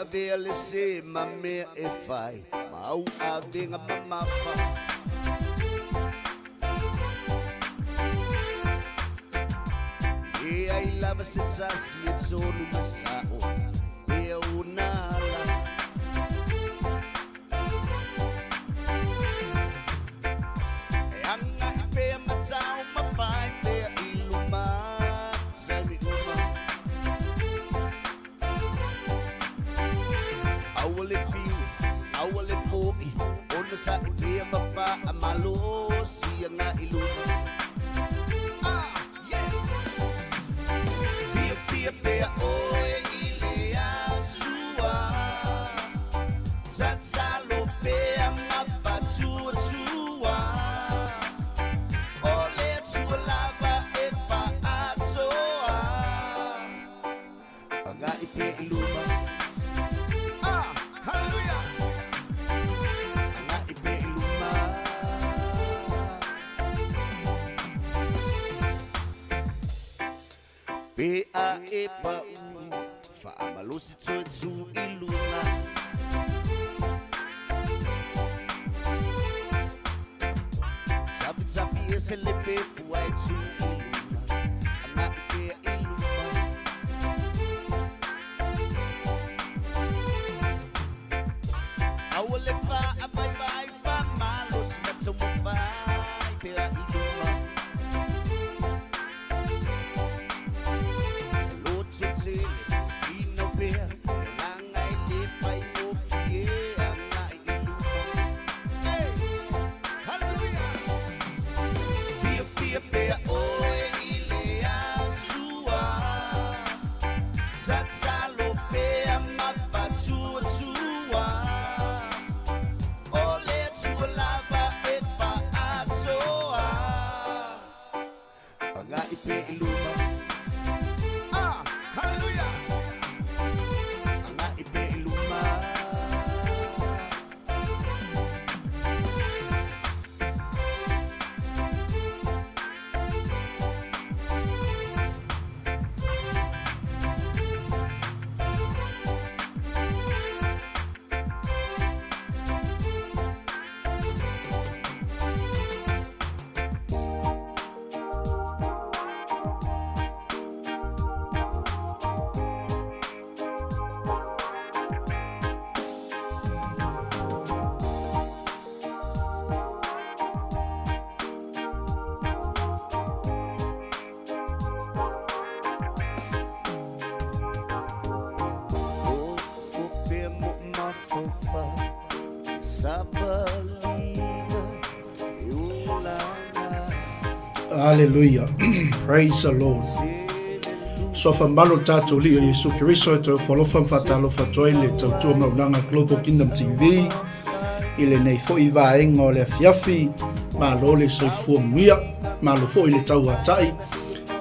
avea le se ma mea e fai ma au avega mamafa. E leai lava se tasi e tonu ma sa'o pea ona ala. E agai pea ma taumafai pea i luma taimi uma. Aua le fiu, aua le fo'i, onosa'i pea ma faamalosi agai luma. Ah, yes! Fiafia pea oe i le Atua, tatalo pea ma faatuatua, o le Atua lava e faaatoa. Agai pea i luma. Ah, hallelujah! Agai pea i luma. Pe a e pa'u, faamalosi toe tu i luga. Tafitafi ese le pefu ae tu i luma, agai pea i luma. Aua le faavaivai, faamalosi ma taumafai pea i luma. Loto tele, finau pea, olaga e le faigofie, agai i luma. Hey! Hallelujah! Fiafia pea oe i le Atua, tatalo pea ma faatuatua, o le Atua lava e faaatoa. Agai pea i luma. Ah, hallelujah! Agai pea i luma. Hallelujah. Praise the Lord. Sofa malo tātou li o Yesu Keriso e tau whalofa mwhatalofa toi le tautua maunanga Global Kingdom TV i le nei foi vaenga o le afiafi malo le soifua muia malo foi le tau atai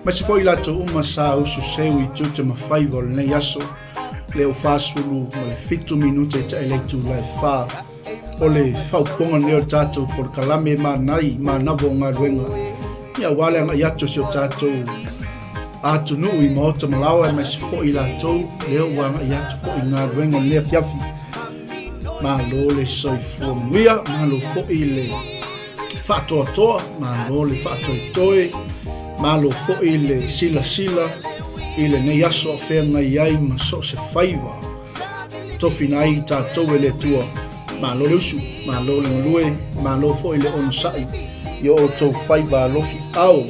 ma se foi latou uma sa usu seu i tute ma faiva o lenei aso le o 47 ma le 7 minute e tae le itula e 4 o le faaupuga lenei o le tatou polokalame manai manava o galuega ia aua le agai atu o si o tatou atunuu i maota ma laoa aemaise foi latou lea ua agai atu foi i galuega o lenei afiafi. Malo le soifua manuia, malo foi le faatoatoa, malo le faatoetoe, malo foi le silasila i lenei aso o feagai ai ma so o se faiva. Tofina ai tatou e le Atua. Malo le usu, malo le galue, malo foi le onosai i o outou faiva alofi ao.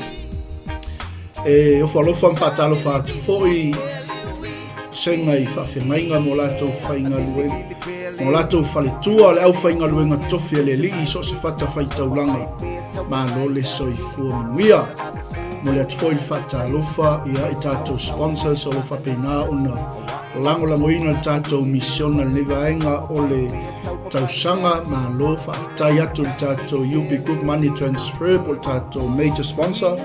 E ofo alofa ma faatalofa atu foi sega i faafeagaiga mo latou faigaluega, mo latou faletua, le aufaigaluega tofi a le Alii i so o se fatafaitaulaga. Malo le soifua manuia. Momoli atu foi le faatalofa ia i tatou sponsors o lo o faapena ona lagolagoina le tatou misiona i lenei vaega o le tausaga. Malo faafetai atu i le tatou UB Group Money Transfer po o le tatou major sponsor.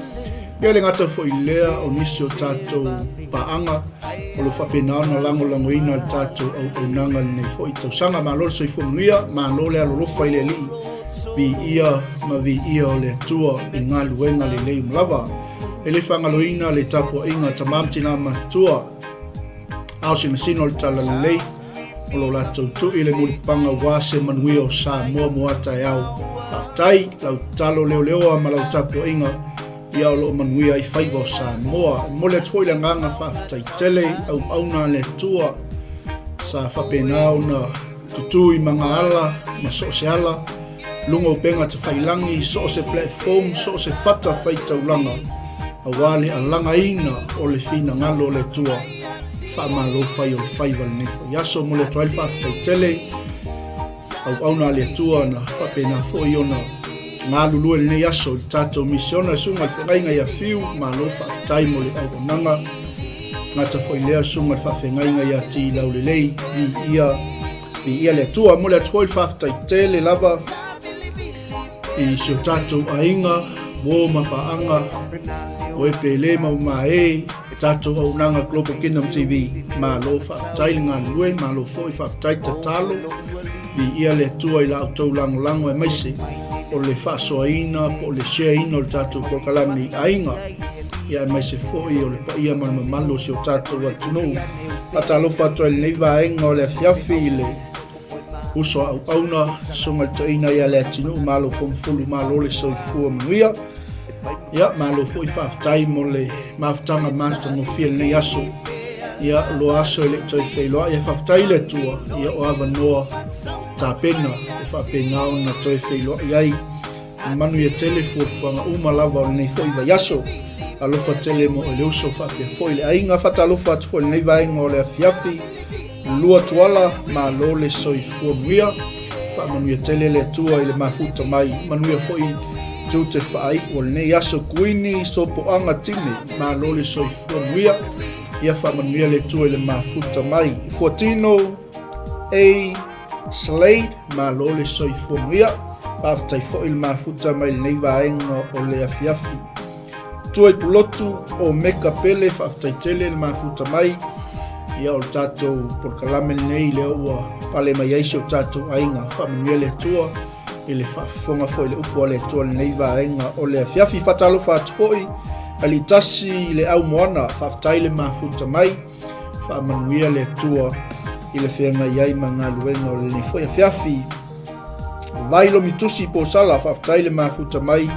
Ia le gata foi lea o nisi o tatou paaga o lo faapena ona lagolagoina le tatou auaunaga i lenei foi tausaga. Malo le soifua manuia, malo le alolofa i le Alii, viia ma viia o le Atua i galuega lelei uma lava. E le faagaloina le tapuaiga a tama ma tina matutua, ao sinasina o le talalelei. O lo latou tui le mulipapaga aua se manuia o Samoa mo a taeao. Faafetai lau tatalo leoleoa ma lau tapuaiga ia o lo o manuia ai faiva o Samoa. E momoli atu foi le agaga faafetai tele i auauna a le Atua sa faapena ona tutū i magaala ma so o se ala, luga o upega tafailangi, so o se platform, so o se fata faitaulaga, aua le alagaina o le finagalo o le Atua. Faamalo fai o le faiva lenei foi aso. Momoli atu ai le faafetai tele auauna a le Atua na faapena foi ona galulue lenei aso i le tatou misiona e susuga i le feagaiga ia Fiu. Malo faafetai mo le auaunaga. Gata foi lea susuga i le faafeagaiga ia Ti Laulelei, viia viia le Atua. Momoli atu foi le faafetai tele lava i si o tatou aiga, uo ma paaga, o e pele ma mamae, tatou auaunaga Global Kingdom TV. Malo faafetai le galulue, malo foi faafetai tatalo. Viia le Atua i la outou lagolago aemaise o le faasoaina po o le share ina o le tatou polokalame i aiga, ia aemaise foi o le paia ma le mamalu o si o tatou atunuu. Faatalofa atu ai i lenei vaega o le afiafi i le uso a auauna, susuga i le toeaina ia Leatinuu, malo fomufulu, malo le soifua manuia. Ia, malo foi faafetai mo le mafutaga matagofie i lenei aso. Ia, loa aso e le i toe feiloai, ae faafetai i le Atua, ia o avanoa tapena e faapena ona toe feiloai ai. Manuia tele fuafuaga uma lava o lenei foi vaiaso. Alofa tele mo le uso faapea foi le aiga. Faatalofa atu foi i lenei vaega o le afiafi. Lua tuala, malo le soifua manuia. Faamanuia tele le Atua i le mafuta mai. Manuia foi tiute faaiu o lenei aso. Kuini Sopoaga Time, malo le soifua manuia. Ia faamanuia le Atua i le mafuta mai. Fuatino A. Slade, malo le soifua manuia. Faafetai foi le mafuta mai lenei vaega o le afiafi. Tua i Pulotu o Meka Pele, faafetai tele le mafuta mai. Ia o le tatou polokalame lenei lea ua pale mai ai si o tatou aiga. Faamanuia le Atua i le faafofoga foi i le upu a le Atua lenei vaega o le afiafi. Faatalofa atu foi Alitasi i le au moana, faafetai le mafuta mai. Faamanuia le Atua i le feagai ai ma galuega o lenei foi afiafi. Vai Lomitusi Posala, faafetai le mafuta mai.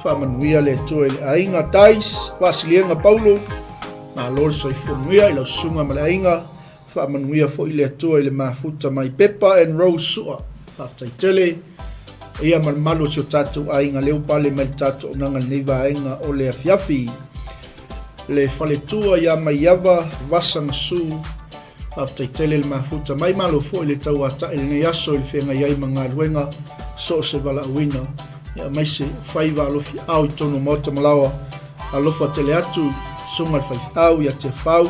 Faamanuia le Atua i le aiga. Tais Vaasiliega Paulo, malo le soifua manuia i lau susuga ma le aiga. Faamanuia foi le Atua i le mafuta mai. Pepa and Rose Sua, faafetai tele. Ia ma le malu o si o tatou aiga lea ua pale mai le tatou auaunaga i lenei vaega o le afiafi. Le faletua ia Maiava Vasangasu, faafetai tele le mafuta mai, malo foi le tauata'i i lenei aso i le feagai ai ma galuega so o se valaauina, aemaise o faiva alofiaao i totonu o maota ma laoa. Alofa tele atu susuga i le faifeau ia Tiafau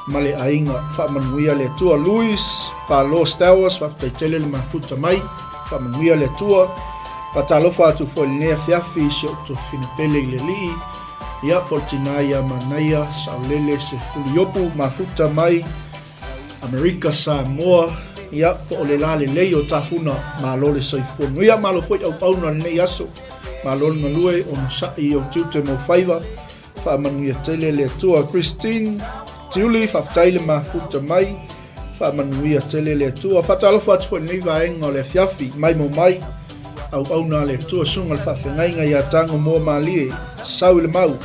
ma le aiga. Faamanuia le Atua. Louis Palo Stowers, faafetai tele le mafuta mai, faamanuia le Atua. Faatalofa atu foi i lenei afiafi i si ou tuafafine pele i le Alii, Ia, po o le tina ia Manaia Saolele Sefulu Iopu, mafuta mai Amerika Samoa, ia, po o le la lelei o Tafuna, malo le soifua manuia, malo foi auauna lenei aso, malo le galue, onosai i ou tiute mo faiva, faamanuia tele le Atua. Christine Tiuli, faafetai le mafuta mai, faamanuia tele le Atua. Faatalofa atu foi i lenei vaega o le afiafi, mai mo mai, auauna a le Atua, susuga i le faafeagaiga ia Tago Moa Malie, sau i le mau,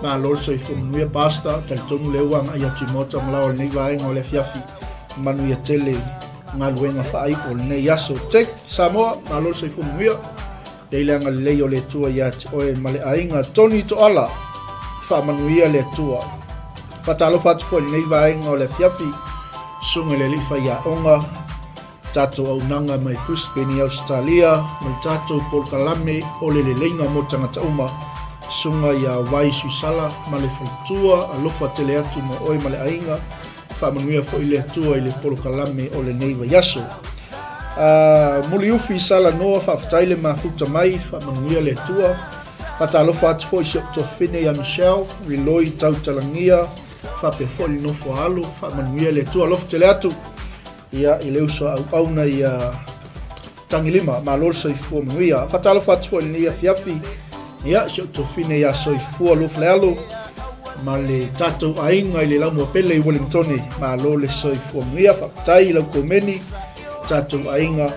malo le soifua manuia, Pastor, talitonu lea ua agai atu i Maota ma Laoa i lenei vaega o le afiafi, manuia tele galuega faaiu o lenei aso. Jake Samoa, malo le soifua manuia, i le agalelei o le Atua ia te oe ma le aiga. Tony Toala, faamanuia le Atua. Faatalofa atu foi i lenei vaega o le afiafi, susuga i le alii faiaoga, tatou auaunaga mai Brisbane i Ausetalia, ma le tatou polokalame o le leleiga mo tagata uma, susuga ia Wai Suisala ma le faletua, alofa tele atu mo oe ma le aiga. Faamanuia foi le Atua i le polokalame o lenei vaiaso. Muliufi Salanoa, faafetai le mafuta mai, faamanuia le Atua. Faatalofa atu foi i si ou tuafafine ia Michelle, Riloi Tautalagia, faapea foi le nofo a alo, faamanuia le Atua. Alofa tele atu ia i le uso a auauna ia Tagilima, malo le soifua manuia. Faatalofa atu foi i lenei afiafi, ia si ou tuafafine ia Soifua Luafalealo. ma le tatou aiga i le Laumua Pele i Wellingtone. Malo le soifua manuia, faafetai i lau komeni, tatou aiga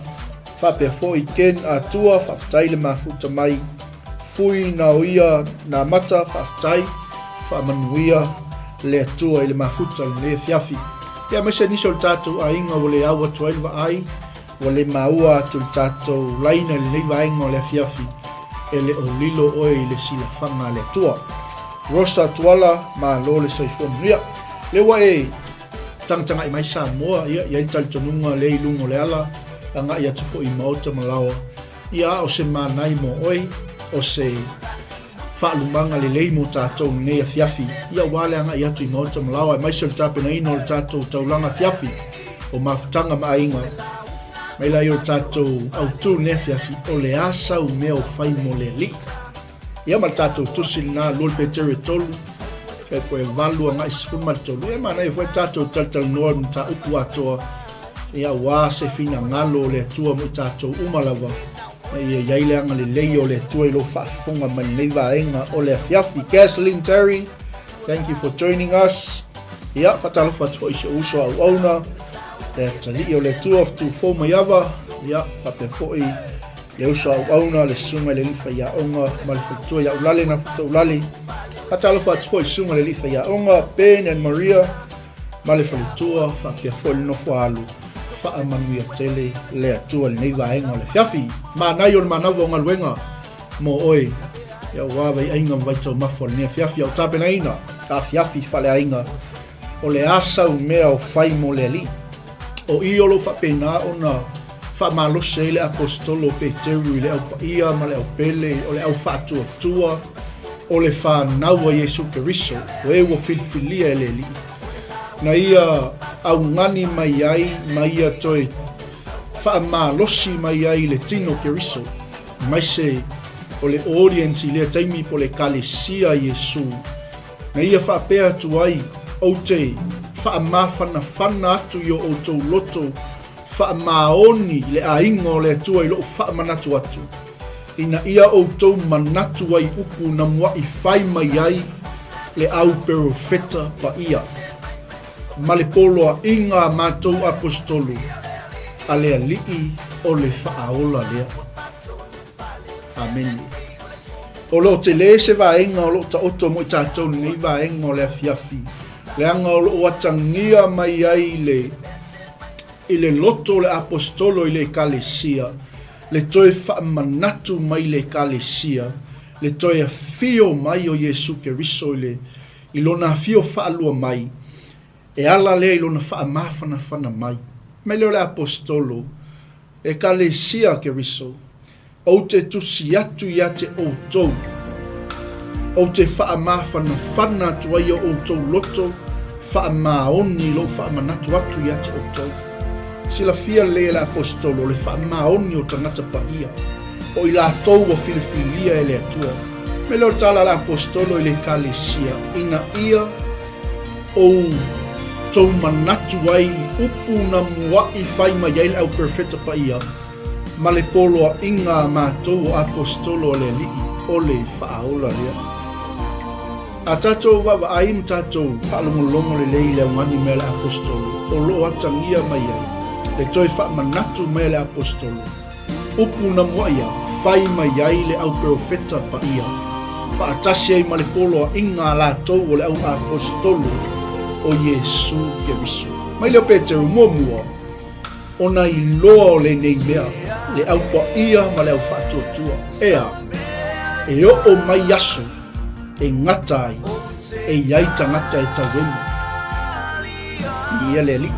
faapea foi Ken Atua, faafetai le mafuta mai. Fui na o ia na mata, faafetai, faamanuia le Atua i le mafuta lenei afiafi. Ia aemaise nisi o le tatou aiga ua le au atu ai le vaai, ua le maua atu le tatou laina i lenei vaega o le afiafi, e le o lilo oe i le silafaga a le Atua. Rosa Tuala, malo le soifua manuia. Lea ua e tagatagai mai Samoa, ia, i ai le talitonuga lea i luga o le ala, agai atu foi i maota ma laoa, ia a o se manai mo oe, o se faalumaga lelei mo tatou i lenei afiafi, ia aua le agai atu i maota ma laoa, aemaise o le tapenaina o le tatou taulaga afiafi o mafutaga ma aiga. Mai la ia o le tatou autu i lenei afiafi, o le a sau mea o fai mo le Alii. Ia ma le tatou tusi lena, 2 Peteru e 3, fepo e 8 agai 13. Ia manaia foi tatou talatalanoa i le mataupu atoa, ia aua se finagalo o le Atua mo i tatou uma lava. Ia i ai le agalelei o le Atua i lou faafofoga mai lenei vaega o le afiafi. Kathleen Terry, thank you for joining us. Ia, faatalofa atu foi i si ou uso a auauna, le atalii o le Atua, Futufou Maiava, ia, faapea foi le uso a auauna, le susuga i le alii faiaoga ma le faletua ia Ulale na Futa Ulale. Faatalofa atu foi i susuga i le alii faiaoga, Ben and Maria, ma le faletua, faapea foi le nofo a alu. Faamanuia tele le Atua i lenei vaega o le afiafi. Manai o le manava o galuega mo oe, ia aua vaiaiga ma vaitaumafa o lenei afiafi a o tapenaina ka afiafi faaleaiga o le a sau mea o fai mo le Alii. O i o lo o faapena ona faamalosi ai le Aposetolo o Peteru i le au paia ma le au pele o le au faatuatua o le fanau a Iesu Keriso, o e ua filifilia e le Alii, na ia augani mai ai ma ia toe faamalosi mai ai le tino Keriso, aemaise o le audience i lea taimi po o le Ekalesia a Iesu, Na ia faapea atu ai, Ou te faamafanafana atu i o outou loto faamaoni i le aiga o le Atua i lou faamanatu atu, ina ia outou manatu ai upu na muaʻi fai mai ai le au perofeta paia, ma le poloaiga a matou Aposetolo a le Alii o le Faaola lea. Amene. O lo o tele se vaega o lo o taoto mo i tatou lenei vaega o le afiafi, leaga o lo o atagia mai ai le, i le loto o le aposetolo i le Ekalesia, le toe faamanatu mai le Ekalesia, le toe afio mai o Iesu Keriso i le, i lona afio faalua mai, e ala lea i lona faamafanafana mai. Mai lea o le aposetolo, Ekalesia Keriso, ou te tusi atu ia te outou, ou te faamafanafana atu ai o outou loto faamaoni i lou faamanatu atu ia te outou. Silafia lelei e le Aposetolo le faamaoni o tagata paia, o i latou ua filifilia e le Atua. Me lea o le tala a le Aposetolo i le Ekalesia, ina ia ou tou manatu ai i upu na muaʻi fai mai ai le au perofeta paia ma le poloaiga a matou o Aposetolo a le Alii, o le Faaola lea. A tatou vaavaai ma tatou faalogologo lelei i le augani mai a le Aposetolo, o lo o atagia mai ai le toe faamanatu mai a le Aposetolo, Upu na muaʻi a fai mai ai le au perofeta paia, faatasi ai ma le poloaiga a latou o le au aposetolo o Iesu Keriso. Mai lea o Peteru muamua ona iloa o lenei mea, le au paia ma le au faatuatua. Ea, e oo mai aso e gata ai, e i ai tagata e tauemo. Ia le Alii.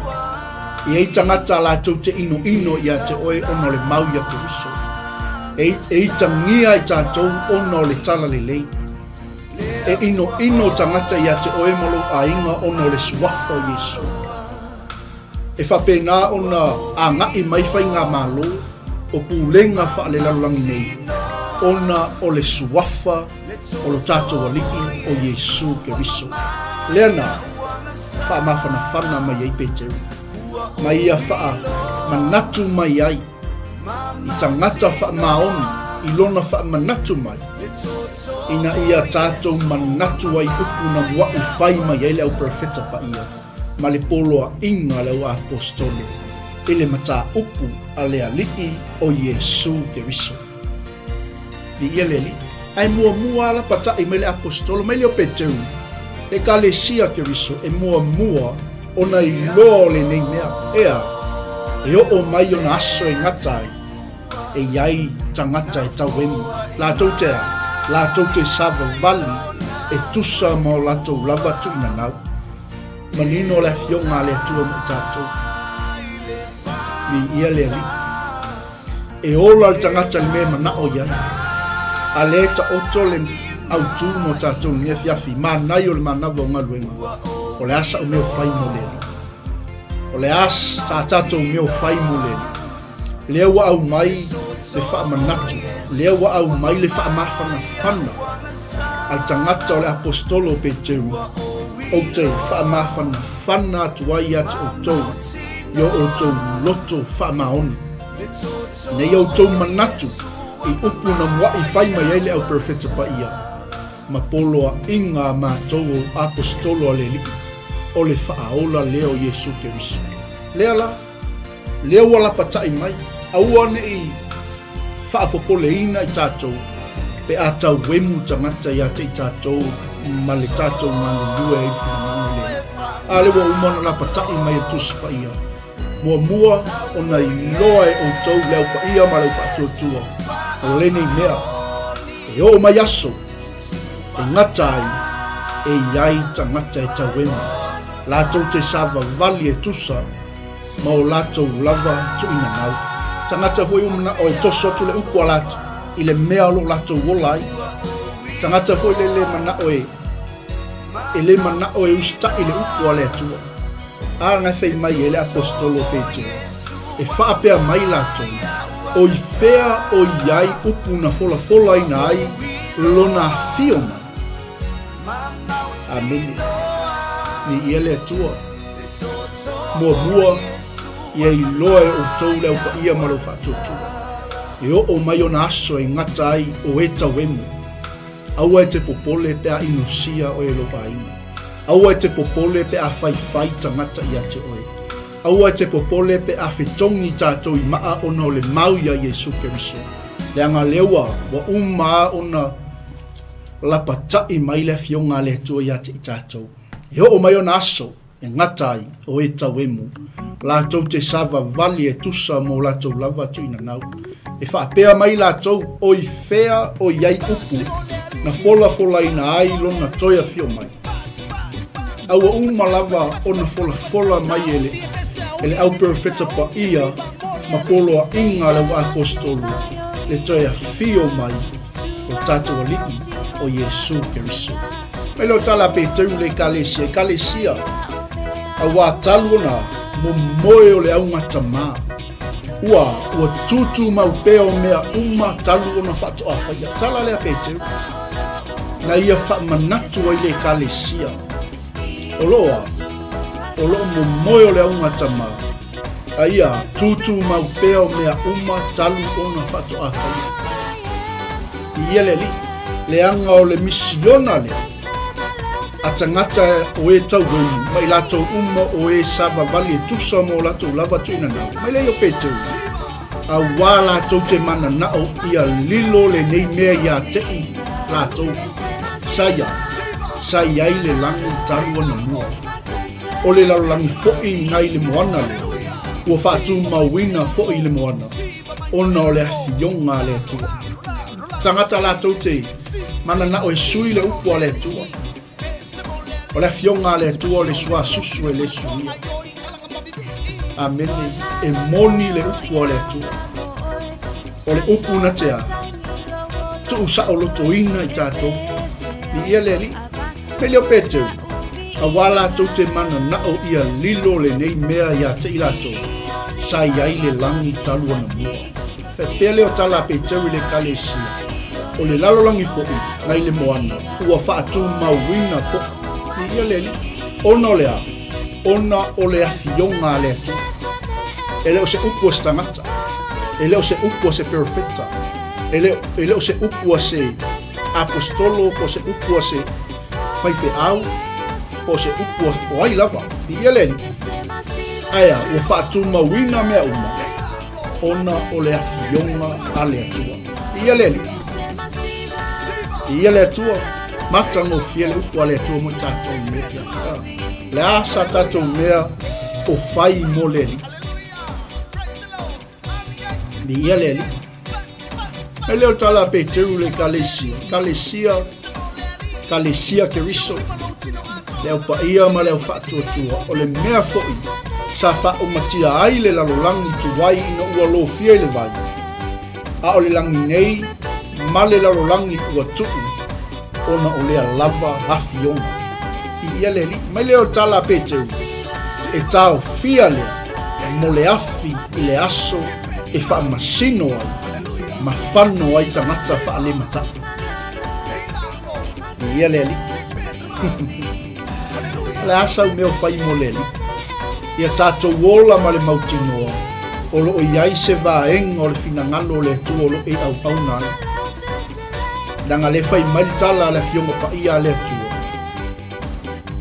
E i ai tagata latou te inoino ia te oe ona o le mau ia Keriso. E, e itagia ai tatou ona o le tala lelei. E inoino tagata ia te oe ma lou aiga ona o le suafa o Iesu. E faapena ona agai mai faigamalo o pulega faalelalolagi nei ona o le suafa o lo tatou Alii o Iesu Keriso. Lea na faamafanafana mai ai Peteru, ma ia faamanatu mai ai i tagata faamaoni i lona faamanatu mai. Ina ia tatou manatu ai upu na muaʻi fai mai ai le au perofeta paia ma le poloaiga a le au aposetolo i le mataupu a le Alii o Iesu Keriso. Viia le Alii. Ae muamua lava lapataʻi mai le aposetolo mai le o Peteru, le Ekalesia Keriso e muamua ona iloa o lenei mea, ea, e oo mai ona aso e gata ai, e i ai tagata e tauemu, latou te a, latou te savavali e tusa ma o latou lava tuuinanau. Manino le Afioga a le Atua mo i tatou. Viia le Alii. E ola le tagata i le mea e manao i ai. A lea e taoto le autu mo tatou i lenei afiafi, manaia o le manava o galuega. O le a sa'u mea o fai mo le Alii? O le a sa tatou mea o fai mo le Alii? Lea ua aumai le faamanatu, lea ua aumai le faamafanafana a le tagata o le aposetolo o Peteru, ou te faamafanafana atu ai ia te outou i o outou loto faamaoni. Nei outou manatu i upu na muaʻi fai mai ai le au perofeta paia, ma poloaiga a matou o aposetolo a le Alii, o le faaola lea o Iesu Keriso. Lea la, Lea ua lapataʻi mai, aua ne i faapopoleina i tatou pe a tauemu tagata ia te i tatou ma le tatou galulue ai i le finagalo le Alii. A lea ua uma ona lapataʻi mai e le Tusi Paia, Muamua ona iloa e outou le Au Paia ma le Au Faatuatua o lenei mea, e oo mai aso e gata ai e i ai tagata e tauemu, latou te savavali e tusa ma o latou lava tuuina mau. Tagata foi ua manao e toso atu le upu a latou i le mea o lo o latou ola ai. Tagata foi le le manao e e le manao e usitaʻi le upu a le Atua. A na fai mai e le aposetolo o Peteru, e faapea mai latou, o i fea o i ai upu na folafolaina ai lona afio mai. Amene. Viia le Atua. Muamua, ia iloa e outou le Au Paia ma le Au Faatuatua. E oo mai ona aso e gata ai o e tauemu. Aua e te popole pe a inosia oe e lou aiga. Aua e te popole pe a faifai tagata ia te oe. Aua e te popole pe a fetogi tatou i maa ona o le mau ia Iesu Keriso. Leaga lea ua ua uma a ona lapataʻi mai le Afioga a le Atua ia te i tatou. E oo mai ona aso e gata ai o e tauemu, latou te savavali e tusa mo latou lava tuuinanau. E faapea mai latou, O i fea o i ai upu na folafolaina ai lona toe afio mai? A ua uma lava ona folafola mai e le, e le au perofeta paia ma poloaiga a le au aposetolo le toe afio mai o le tatou Alii o Iesu Keriso. Mai leo tala a Peteru le Ekalesia, Ekalesia, auā talu ona momoe o le augatamā, ua, ua tūtūmau pea o mea uma talu ona faatoa faia. Tala lea Peteru, na ia faamanatu ai le Ekalesia, o loo a, o loo momoe o le augatamā, a ia tūtūmau pea o mea uma talu ona faatoa faia. I ia le Alii, leaga o le misiona lea a tagata o e tauemu ma i latou uma o e savavali e tusa mo latou lava tuuinanau. Mai lea i o Peteru, auā latou te mananao ia lilo lenei mea ia te i latou. Sa ia, sa i ai le lagi talu ona mua. O le lalolagi foi nai le moana lea, ua faatumauina foi le moana, ona o le afioga a le Atua. Tagata latou te mananao e sui le upu a le Atua. O le afioga a le Atua o le suasusu e le suia. Amene. E moni le upu a le Atua. O le upu na te a. Tuu saolotoina i tatou. Viia le Alii. Me leo Peteru, auā latou te mananao ia lilo lenei mea ia te i latou, sa i ai le lagi talu ona mua. Faapea lea o tala a Peteru i le Ekalesia, o le lalolagi foi nai le moana, ua faatumauina foi. Viia le Alii. Ona o le a? Ona o le afioga a le Atua. E le o se upu a se tagata, e le o se upu a se perofeta, e le o se upu a se. Aposetolo, po o se upu a se faifeau, po o se upu a o ai lava. Viia le Alii. Ae a, ua faatumauina mea uma ona o le afioga a le Atua. Viia le Alii. Viia le Atua. Matagofie le upu a le Atua mo i tatou i lenei afiafi. Le a sa tatou mea o fai mo le Alii. Viia le Alii. Mai lea o le tala a Peteru le Ekalesia, Ekalesia, Ekalesia Keriso, le au paia ma le au faatuatua, o le mea foi sa faaumatia ai le lalolagi tuai ina ua lofia i le vai, a o le lagi nei ma le lalolagi ua tuu ona o lea lava afioga. Viia le Alii. Mai lea o le tala a Peteru, e taofia lea mo le afi i le aso e faamasino ai ma fano ai tagata faalemata'u. Viia le Alii. O le a sau mea o fai mo le Alii? Ia tatou ola ma le mautinoa o lo o i ai se vaega o le finagalo o le Atua o lo o e auauna ai. Leaga lea fai mai le tala a le Afioga Paia a le Atua,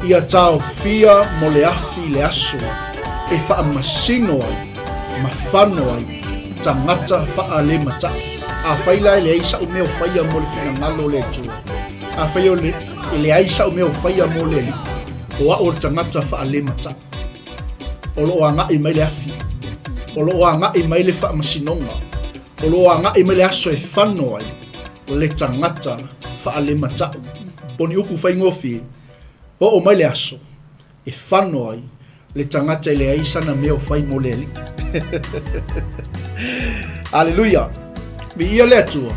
Ia taofia mo le afi i le aso e faamasino ai ma fano ai tagata faalemataʻi. Afai la e leai sa'u mea o faia mo le finagalo o le Atua, afai o le, e leai sa'u mea o faia mo le Alii, o a'u o le tagata faalemataʻi. O lo o agaʻi mai le afi, o lo o agaʻi mai le faamasinoga, o lo o agaʻi mai le aso e fano ai le tagata faalemataʻu. Po o ni upu faigofie, oo mai le aso e fano ai le tagata e leai sana mea o fai mo le Alii. Aleluia! Viia le Atua.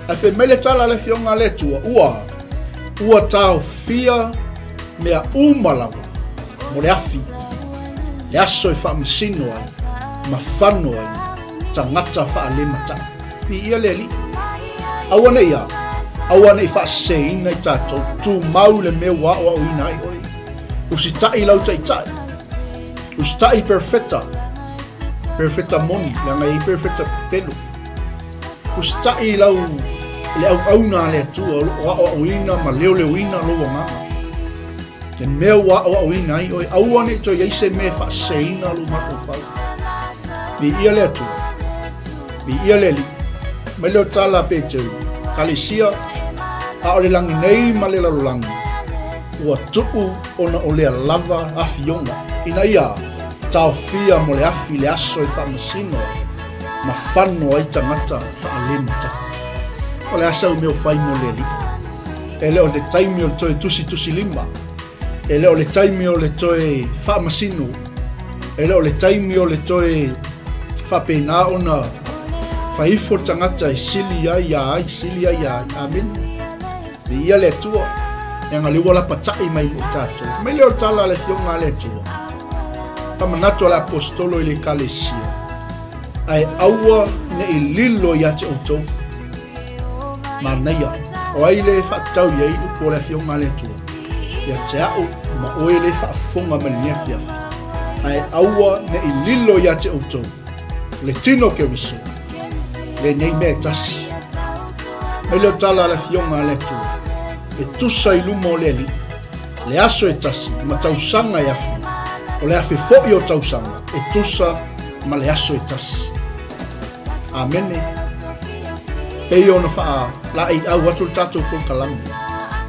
Ae fai mai le tala a le Afioga a le Atua, ua, ua taofia mea uma lava mo le afi, le aso e faamasino ai ma fano ai tagata faalemataʻi. Viia le Alii. Aua ne i a, aua ne i faaseseina i tatou, tumau le mea ua aoaoina ai oe. Usitaʻi lau taitai, usitaʻi perfeta, perfeta moni, leaga e i ai perfeta pepelo. Usitaʻi lau le auauna a le Atua o lo o aoaoina ma leoleoina lou agaga. Le mea ua aoaoina ai oe, aua ne i toe i ai se mea e faaseseina lou mafaufau. Viia le Atua, viia le Alii. Mai lea o tala a Peteru, Kalesia, a o le lagi nei ma le lalolagi, ua tuu ona o lea lava afioga, ina ia taofia mo le afi le aso e faamasino ai, ma fano ai tagata faalemataʻi. O le a sau mea o fai mo le Alii? E le o le taimi o le toe tusitusilima, e le o le taimi o le toe faamasino, e le o le taimi o le toe faapena ona fai ifo le tagata e sili ai iā ai, sili ai iā ai. Amene. Viia le Atua, leaga lea ua lapataʻi mai mo tatou. Mai lea o le tala a le Afioga a le Atua. Faamanatu a le Aposetolo i le Ekalesia, ae aua ne i lilo ia te outou. Manaia, o ai le faatatau i ai upu o le Afioga a le Atua? Ia te a'u ma oe le faafofoga mai lenei afiafi. Ae aua ne i lilo ia te outou le tino o Keriso, lenei mea e tasi. Mai lea o tala a le Afioga a le Atua, e tusa i luma o le Alii, le aso e tasi ma tausaga e afe, o le afe foi o tausaga e tusa ma le aso e tasi. Amene. Pei ona faalaeiau atu le tatou polokalame.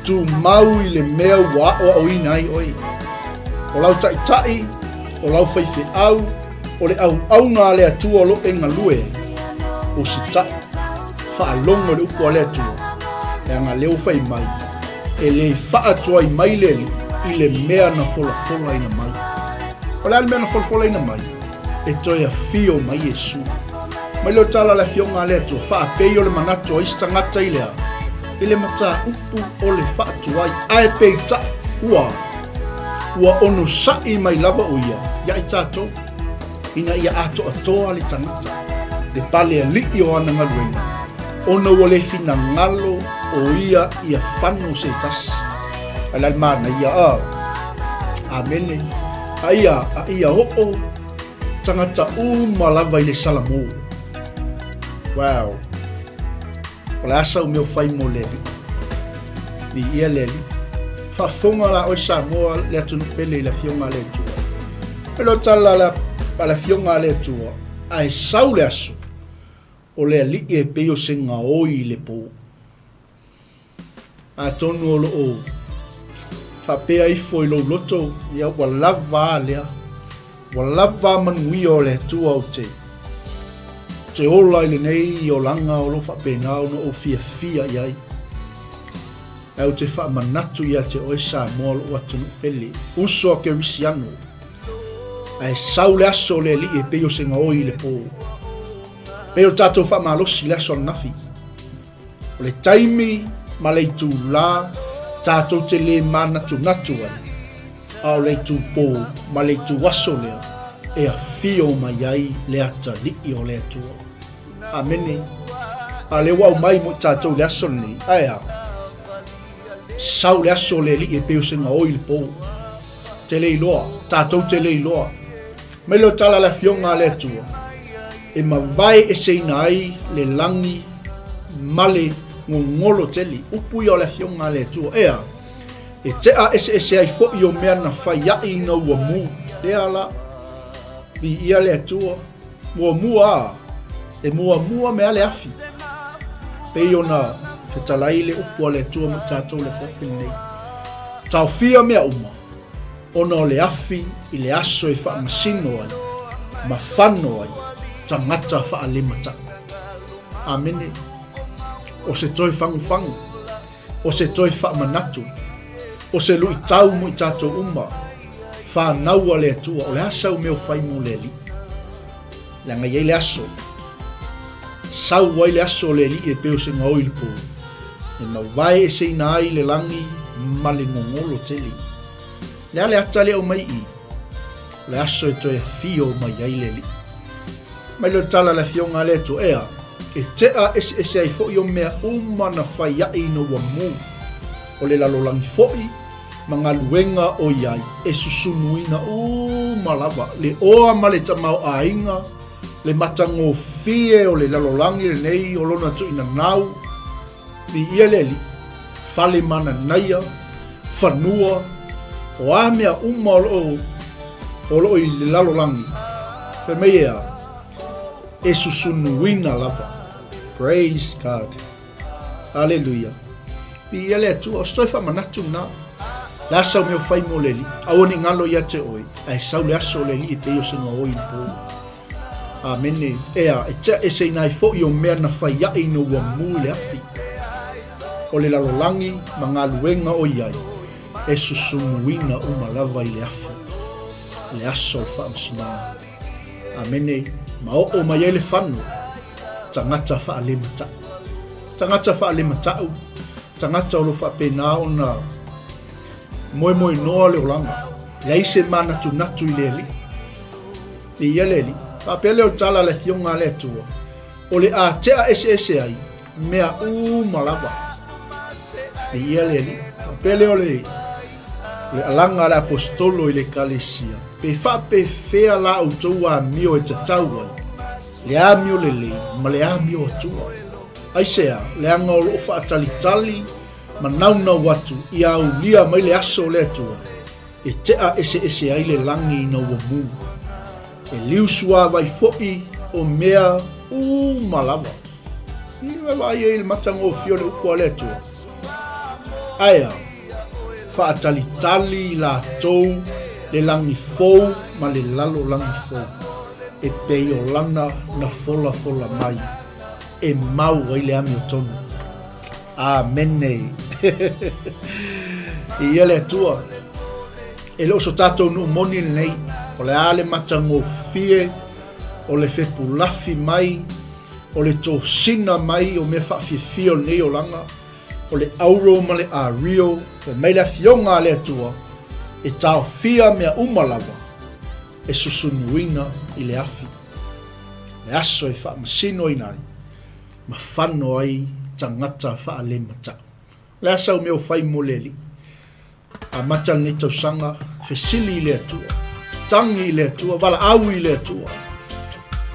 Tumau i le mea ua aoaoina ai oe. O lau taitai, o lau faifeau, o le auauna a le Atua o lo o e galue ai, usitaʻi, faalogo i le upu a le Atua, leaga lea ua fai mai, e le faatuai mai le Alii i le mea na folafolaina mai. O le a le mea na folafolaina mai? E toe afio mai Iesu. Mai lea o tala a le Afioga a le Atua, faapei o le manatu o isi tagata i le a? I le mataupu o le faatuai, ae peitai, ua ua onosaʻi mai lava ʻo ia iā i tatou, ina ia atoatoa le tagata, le pale aliʻi o ana galuega, ona ua le finagalo ʻo ia ia fano se tasi. A le manaia a. Amene. A ia, a ia oo tagata uma lava i le Salamo. Wow. O le a sau mea o fai mo le Alii? Viia le Alii. Faafofoga la oe Samoa le atunuu pele i le Afioga a le Atua. E le o tala a le Afioga a le Atua, ae sau le aso, o le Alii e pei o se gaoi i le po. Atonu o lo o faapea ifo i lou loto, ia ua lava a lea. Ua lava a manuia o le Atua ou te te ola i lenei olaga o lo o faapena ona ou fiafia i ai. Ae ou te faamanatu ia te oe Samoa lou atunuu pele, uso a Kerisiano, ae sau le aso o le Alii e pei o se gaoi i le po. Pei o le tatou faamalosi i le aso ananafi. O le taimi ma le itulā tatou te lē manatunatu ai, a o le itupō ma le ituaso lea e afio mai ai le atalii o le Atua. Amene. A lea ua aumai mo i tatou i le aso lenei, ae a? Sau le aso o le Alii e pei o se gaoi i le pō. Te le iloa, tatou te le iloa. Mai leo tala a le Afioga a le Atua, e mavae eseina ai le lagi ma le gogolo tele. Upu ia o le Afioga a le Atua. Ea, e tea eseese ai foʻi o mea na fai aʻi ina ua mu. Lea la, viia le Atua, muamua a, e muamua mea le afi. Pei ona fetalai le upu a le Atua mo tatou le afiafi lenei. Taofia mea uma, ona o le afi i le aso e faamasino ai ma fano ai tagata faalemataʻu. Amene. O se toe fagufagu, o se toe faamanatu, o se luitau mo i tatou uma, fanau a le Atua, o le a sau mea o fai mo le Alii? Leaga i ai le aso, sau ai le aso o le Alii e pei o se gaoi i le po, e mavae eseina ai le lagi ma le gogolo tele. Le a le ata lea aumai i? O le aso e toe afio mai ai le Alii. Mai lea o le tala a le Afioga a le Atua, ea, e tea eseese ai foi o mea uma na fai aʻe ina ua mu, o le lalolagi foi ma galuega o i ai, e susunuina uma lava le oa ma le tamaoaiga, le matagofie o le lalolagi lenei o lona tuuinanau, Viia le Alii, fale mananaia, fanua, o a mea uma o loo o loo i le lalolagi, fai mai e a? E susunuina lava. Praise God. Aleluia. Viia le Atua, o se toe faamanatu lena. Le a sau mea o fai mo le Alii, aua ne i galo ia te oe, ae sau le aso o le Alii e pei o se gaoi i le po. Amene. Ea, e tea eseina ai foʻi o mea na fai aʻe ina ua mu i le afi. O le lalolagi ma galuega o i ai, e susunuina uma lava i le afi, i le aso o le faamasinoga. Amene. Ma oo mai ai le fano, tagata faalemataʻu. Tagata faalemataʻu, tagata o lo faapena ona moemoenoa le olaga. Leai se manatunatu i le Alii. Viia le Alii. Faapea lea o le tala a le Afioga a le Atua, o le a tea eseese ai mea uma lava. Viia le Alii. Faapea lea o le le alaga a le aposetolo i le ekalesia, pe faapefea la outou amio e tatau ai le amio lelei ma le amio atua. Aisea, leaga o loo faatalitali ma naunau atu ia aulia mai le aso o le Atua, E tea eseese ai le lagi ina ua mu. E liu suāwai foʻi o mea uma lava. I vaavaai ai i le matagofie o le upu a le Atua. Ae a, faatalitali i latou le lagi fou ma le lalolagi fou, e pei o lana na folafola mai e mau ai le amiotonu. Amene. Ia le Atua. E le o so tatou nuu moni lenei, o le a le matagofie o le fepulafi mai, o le tosina mai o mea faafiafia o lenei olaga, o le auro ma le ario, fai mai le Afioga a le Atua, e taofia mea uma lava e susunuina i le afi, le aso e faamasinoina ai. ma fano ai tagata faalematau. O le a sau mea o fai mo le Alii? Amata lenei tausaga, fesili i le Atua, tagi i le Atua, valaau i le Atua.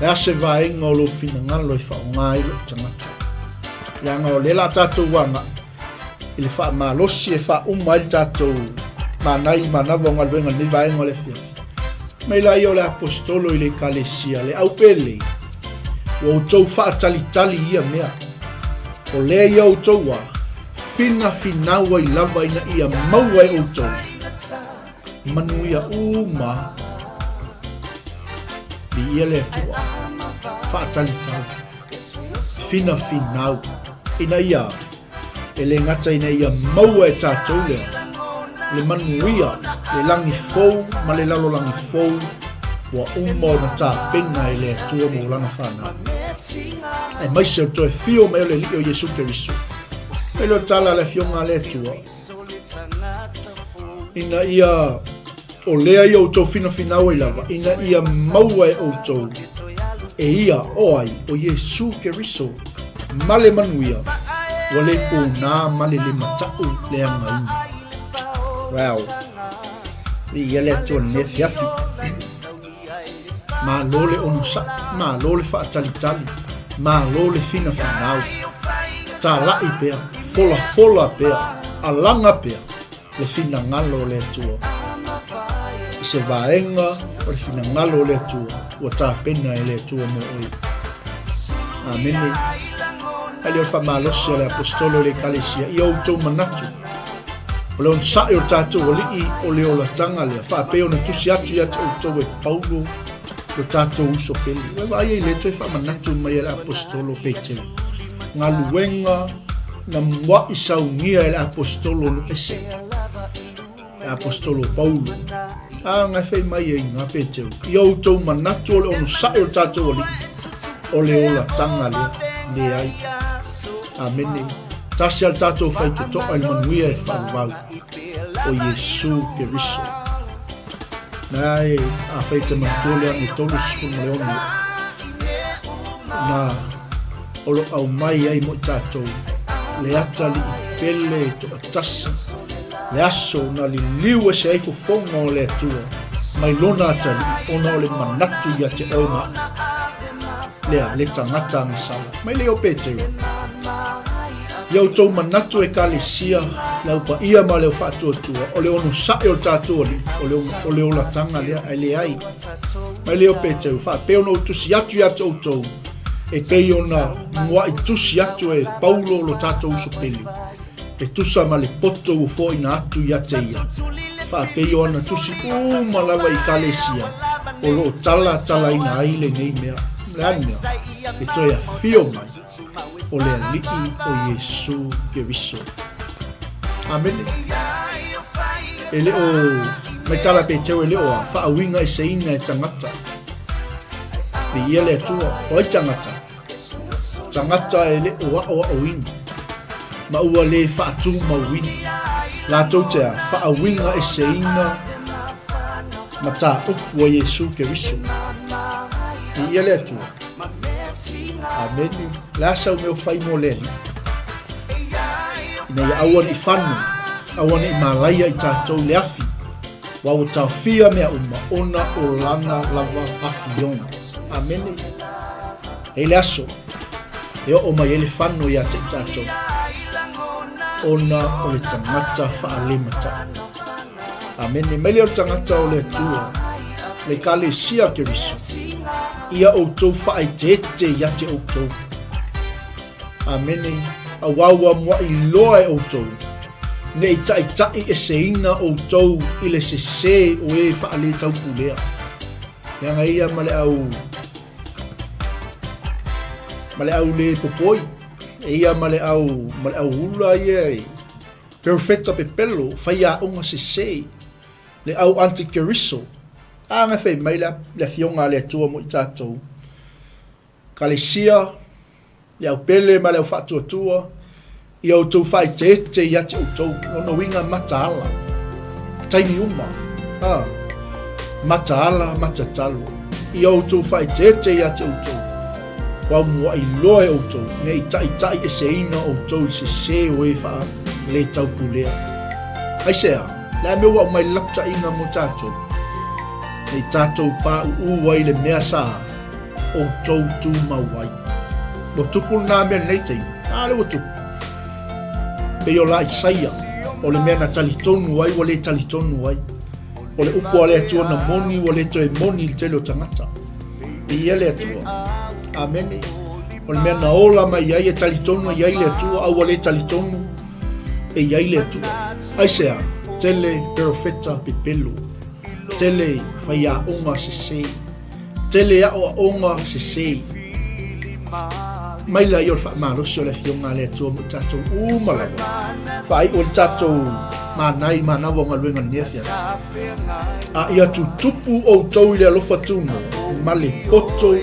Le a se vaega o lou finagalo e faaaoga ai lou tagata? Leaga o lea la tatou agai. i le faamalosi e faauma ai le tatou manai manava o galuega i lenei vaega o le afiafi. Mai laia o le Aposetolo i le Ekalesia, le aupele, ua outou faatalitali i ia mea. O lea ia outou a finafinau ai lava ina ia maua e outou manuia uma. Viia le Atua. Faatalitali. Finafinau. Ina ia E le gata ina ia maua e tatou lea le manuia, le lagi fou ma le lalolagi fou ua uma ona tapena e le Atua mo lana fanau. Aemaise o le toe fio mai o le Alii o Iesu Keriso. Mai lea o le tala a le Afioga a le Atua, ina ia o lea ia outou finafinau ai lava, ina ia maua e outou e ia o ai o Iesu Keriso ma le manuia ua le pōnā ma le le mataʻu leagaina. Wow. Viia le Atua i lenei afiafi. Malo le onosai, malo le faatalitali, malo le finafinau. Talai pea, folafola pea, alaga pea le finagalo o le Atua. I se vaega o le finagalo o le Atua ua tapena e le Atua mo oe. Amene. Ai lea o le faamalosi a le Aposetolo i le Ekalesia, ia outou manatu, o le onosai o le tatou Alii o le olataga lea, faapea ona tusi atu ia te outou e Paulo lo tatou uso pele. Ua e vaai ai le toe faamanatu mai e le Aposetolo Peteru, galuega na mua'i saunia e le Aposetolo nu'ese, le Aposetolo Paulo. A na e fai mai ai na Peteru, ia outou manatu o le onosai o le tatou Alii, o le olataga lea, leai. Amene. Tasi a le tatou faitotoa i le manuia e faavavau, o Iesu Keriso. Na e a fai te manatua le ano 36, na o lo aumai ai mo i tatou le atalii pele e toatasi, le aso na liliu ese ai fofoga o le Atua mai lona atalii ona o le manatu ia te oe ma a'u, lea le tagata agasala. Mai lea o Peteru, Ia outou manatu Ekalesia, le au paia ma le au faatuatua, o le onosai o le tatou Alii, o le, o le olataga lea, ae leai. Mai lea o Peteru, faapea ona ou tusi atu ia te outou, e pei ona mua'i tusi atu e Paulo lo tatou uso pele, e tusa ma le poto ua foaina atu ia te ia, faapei o ana tusi uma lava i Ekalesia, o lo o talatalaina ai lenei mea. O le a le mea? E toe afio mai o le Alii o Iesu Keriso. Amene. E le o mai tala Peteru e le o a faauiga eseina e tagata. Viia le Atua, o ai tagata? Tagata e le o aʻoaʻoina, ma ua le faatumauina. Latou te a faauiga eseina mataupu a Iesu Keriso. Viia le Atua. Amene. Le a sau mea o fai mo le Alii? Ina ia aua ne i fano, aua ne i malaia i tatou i le afi, Aua ua taofia mea uma ona o lana lava afioga. Amene. E i le aso e oo mai ai le fano ia te i tatou, ona o le tagata faalemataʻu. Amene. Mai lea o le tagata o le Atua, le Ekalesia Keriso, ia outou faaeteete ia te outou. Amene. Auā ua muaʻi loa e outou, ne i taʻitaʻi eseina outou i le sesē o e faaletaupulea. Leaga ia ma le au ma le au le popoi, e ia ma le au ma le au ula ia e perofeta pepelo, faiaoga sesē, le au antikeriso. A na fai mai le Afioga a le Atua mo i tatou. Kalesia, le au pele ma le au faatuatua, ia outou faaeteete ia te outou, lona uiga mataala, taimi uma, a, mataala, matatalo, ia outou faaeteete ia te outou, ua muaʻi loa e outou, ne i taʻitaʻi eseina outou i sesē o e faaletaupulea. Aisea? Le a mea ua aumai le lapataiga mo tatou? Ne i tatou pāuʻu ai le mea sa outou tumau ai. Ua tupu lena mea i lenei taimi. A lea ua tupu. Pei o la Isaia, o le mea na talitonu ai ua le talitonu ai. O le upu a le Atua na moni ua le toe moni i le tele o tagata. Viia le Atua. Amene. O le mea na ola mai ai e talitonu e i ai le Atua, a ua le talitonu e i ai le Atua. Aisea? Tele perofeta pepelo. Tele faiaoga sese. Tele aoaoga sese. Mai laia o le faamalosi o le Afioga a le Atua mo i tatou uma lava. Faaiu le tatou manai manawa o galuega i lenei afiafi. A ia tutupu outou i le alofa tunoa ma le poto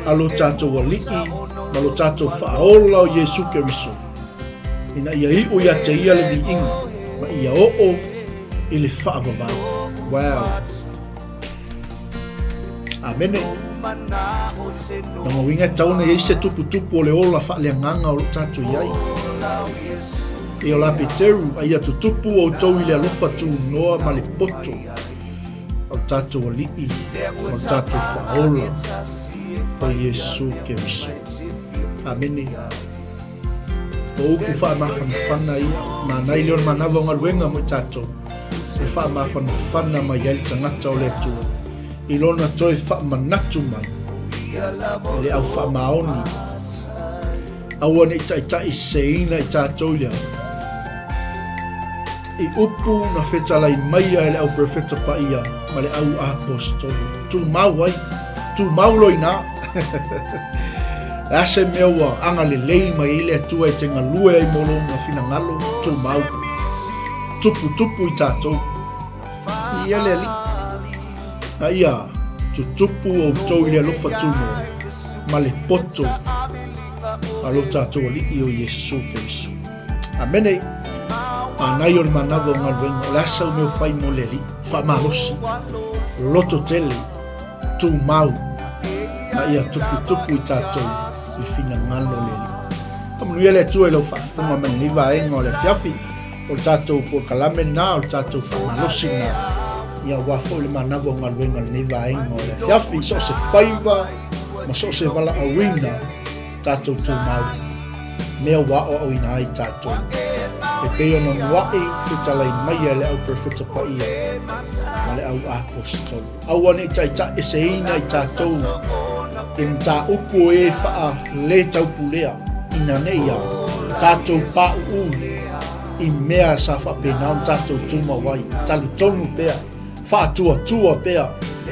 a lo tatou Alii ma lo tatou Faaola o Iesu Keriso, ina ia iu ia te ia le viiga ma ia oo i le faavavau. Wow! Amene. Lona uiga e tatau ona i ai se tuputupu o le ola faaleagaga o lo o tatou i ai. E o la Peteru, a ia tutupu outou i le alofa tunoa ma le poto o le tatou Alii ma le tatou Faaola o Iesu Keriso. Amene. O upu faamafanafana ia, manai lea o le manava o galuega mo i tatou, e faamafanafana mai ai le tagata o le Atua i lona toe faamanatu mai i le au faamaoni. Aua ne i taitaiseseina i tatou i le ao. I upu na fetalai maia e le au perofeta paia ma le au apostolo. Tumau ai, tumau loa ina. Le a se mea ua agalelei mai ai le Atua e te galue ai mo lona finagalo, tumau. Tuputupu i tatou. Ia le Alii. A ia tutupu outou i le alofa tunoa ma le poto a lo tatou Alii o Iesu Keriso. Amene. Manai o le manava o galuega, o le a sau mea o fai mo le Alii. Faamalosi, loto tele, tumau, ma ia tuputupu i tatou i finagalo o le Alii. Faamanuia le Atua i lau faafofoga mai lenei vaega o le afiafi. O le tatou polokalame lena, o le tatou faamalosi lena. Ia aua foi le manava o galuega o lenei vaega o le afiafi, so o se faiva ma so o se valaauina, tatou tumau, mea ua aoaoina ai tatou. E pei ona mua'i fetalai maia e le au perofeta paia ma le au apostolo. Aua ne i taitaiseseina i tatou i mataupu o e faaletaupulea, ina ne i a tatou paʻuʻu i mea sa faapena ona tatou tumau ai, talitonu pea, faatuatua pea,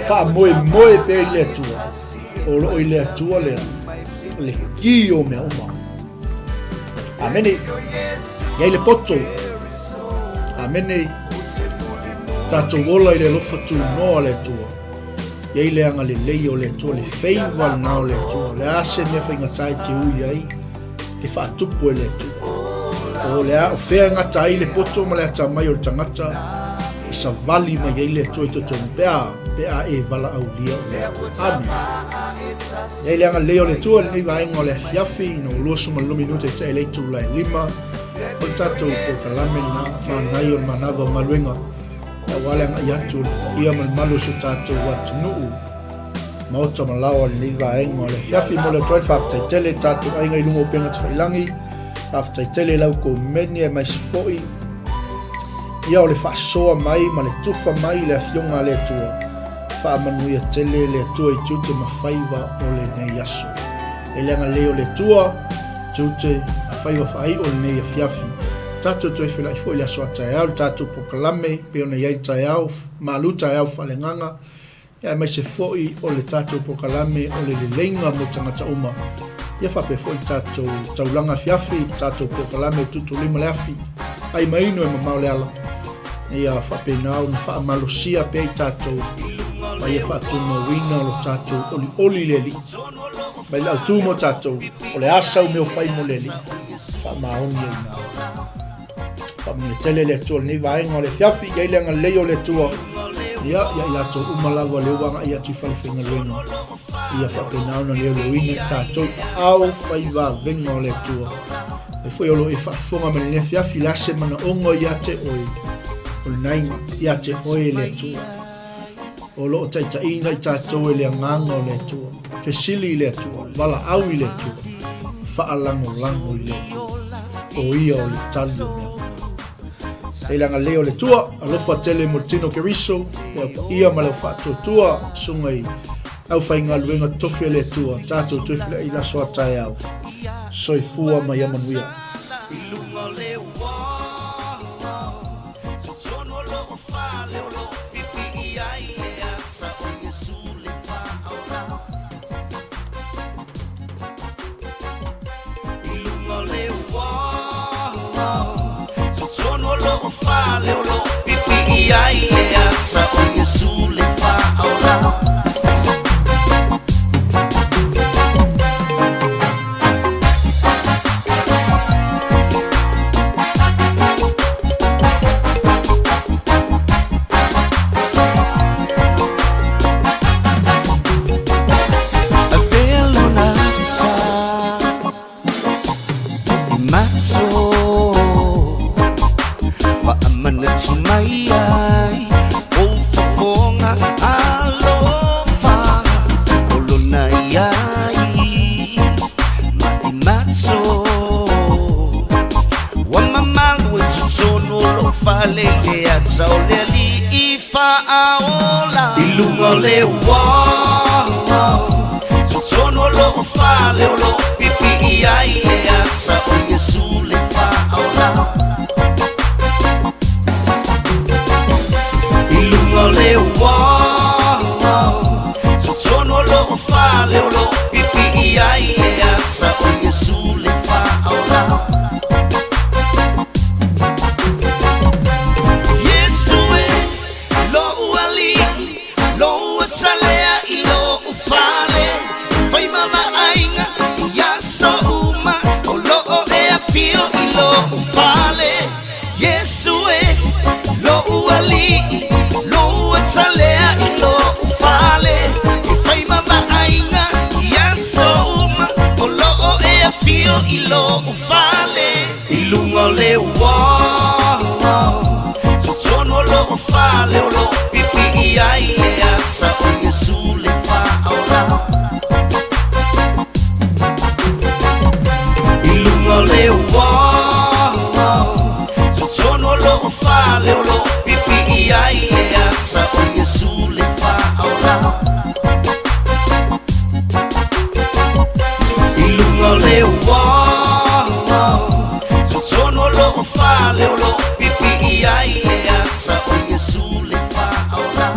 faamoemoe pea i le Atua. O lo o i le Atua lea le ki o mea uma. Amene. I ai le poto. Amene. Tatou ola i le alofa tunoa le Atua. I ai le agalelei o le Atua, le feiva lena o le Atua. Le a se mea faigata e te ui ai, e faatupu e le Atua. O le a o fea e gata ai le poto ma le atamai o le tagata, e savali mai ai le Atua i totonu pe a, pe a e valaaulia o le Amene. I ai le agalelei o le Atua i lenei vaega o le afiafi, ina ua 25 minute e tae le itula e 5, o le tatou polokalame lena, manai o le manava o galuega, aua le agai atu o le paia ma le malu o si o tatou atunuu. Maota ma laoa i lenei vaega o le afiafi. Momoli atu ai le faafetai tele i tatou aiga i luga o upega tafailagi. Faafetai tele i lau komeni aemaise foi ia o le faasoa mai ma le tufa mai i le afioga a le Atua. Faamanuia tele le Atua i tiute ma faiva o lenei aso. E le agalelei o le Atua, tiute ma faiva faaiu o lenei afiafi. Tatou toe felai foi i le aso a taeao i le tatou polokalame pei ona i ai le taeao, malu taeao faaleagaga. aemaise foi o le tatou polokalame o le leleiga mo tagata uma. Ia faapea foi le tatou taulaga afiafi, le tatou polokalame tutulima le afi, ai maino e mamao le ala. Ia faapena ona faamalosia pea i tatou ma ia faatumauina lo tatou olioli i le Alii. Mai le autu mo tatou, o le asa u mea o fai mo le Alii, faamaoni ai ina. Faamanuia tele le Atua i lenei vaega o le afiafi, i ai le agalelei o le Atua, ia, ia i latou uma lava lea ua agai atu i fale faigaluega, ia faapena ona leoleoina i tatou ao faivavega o le Atua. E foi o lo o e faafofoga mai lenei afiafi, le a se manaoga ia te oe, o lena ia te oe le Atua. O lo o taitaiina i tatou e le agaga o le Atua. Fesili i le Atua, valaau i le Atua, faalagolago i le Atua. O ia o le tali o mea uma. Hei le agalelei o le Atua, alofa tele mo le tino o Keriso, le au paia ma le au faatuatua, susuga i aufaigaluega totofi a le Atua, tatou toe feiloai i le aso a taeao. Soifua ma ia manuia. I luga o le ua Totonu o loo fale o loo pipii ai le ata o Iesu le faaola I luga o le ua Totonu o loo fale o loo pipii ai le ata o Iesu le faaola. I luga o le ua Totonu o loo fale o loo pipii ai le ata o Iesu le faaola I luga o le ua Totonu o loo fale o loo pipii ai le ata o Iesu le faaola Iesu e lou alii Lou atalea i lou fale Fai ma vaaiga i aso uma O loo e afio i lou fale Iesu e lou alii Lou atalea i lou fale E fai ma vaaiga i aso uma O loo e afio i lou fale I luga o le ua Totonu o loo fale o loo pipii ai le ata o Iesu le faaola I luga o le ua Totonu o loo fale o loo pipii ai le ata o Iesu le faaola I luga o le ua Totonu o loo fale o loo pipii ai le ata o Iesu le faaola.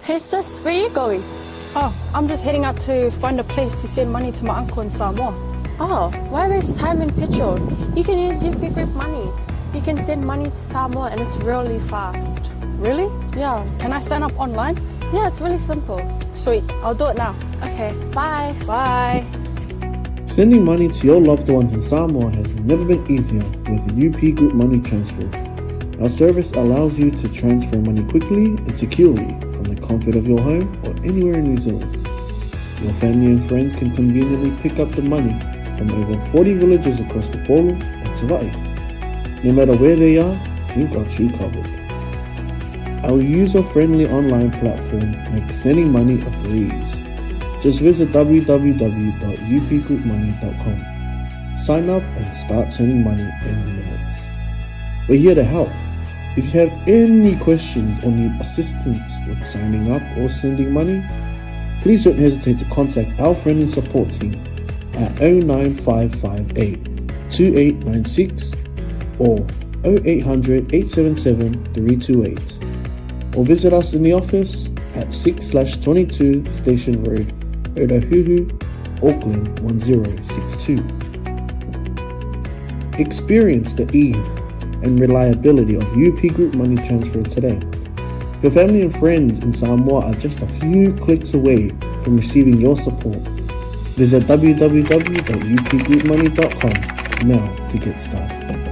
Hey sis, where you going? Oh, I'm just heading out to find a place to send money to my uncle in Samoa. Oh, why waste time and petrol? You can use UP Group Money. You can send money to Samoa and it's really fast. Really? Yeah. Can I sign up online? Yeah, it's really simple. Sweet, I'll do it now. Okay, bye. Bye. Sending money to your loved ones in Samoa has never been easier with UP Group Money Transfer. Our service allows you to transfer money quickly and securely from the comfort of your home or anywhere in New Zealand. Your family and friends can conveniently pick up the money from over 40 villages across the Upolu and Savai'i. No matter where they are, we've got you covered. Our user-friendly online platform makes sending money a breeze. Just visit www.upgroupmoney.com. Sign up and start sending money in minutes. We're here to help. If you have any questions or need assistance with signing up or sending money, please don't hesitate to contact our friendly support team at 09558 2896 or 0800 877 328 or visit us in the office at 6/22 Station Road, Otahuhu, Auckland 1062. Experience the ease and reliability of UP Group Money Transfer today. Your family and friends in Samoa are just a few clicks away from receiving your support. Visit www.upgroupmoney.com now to get started.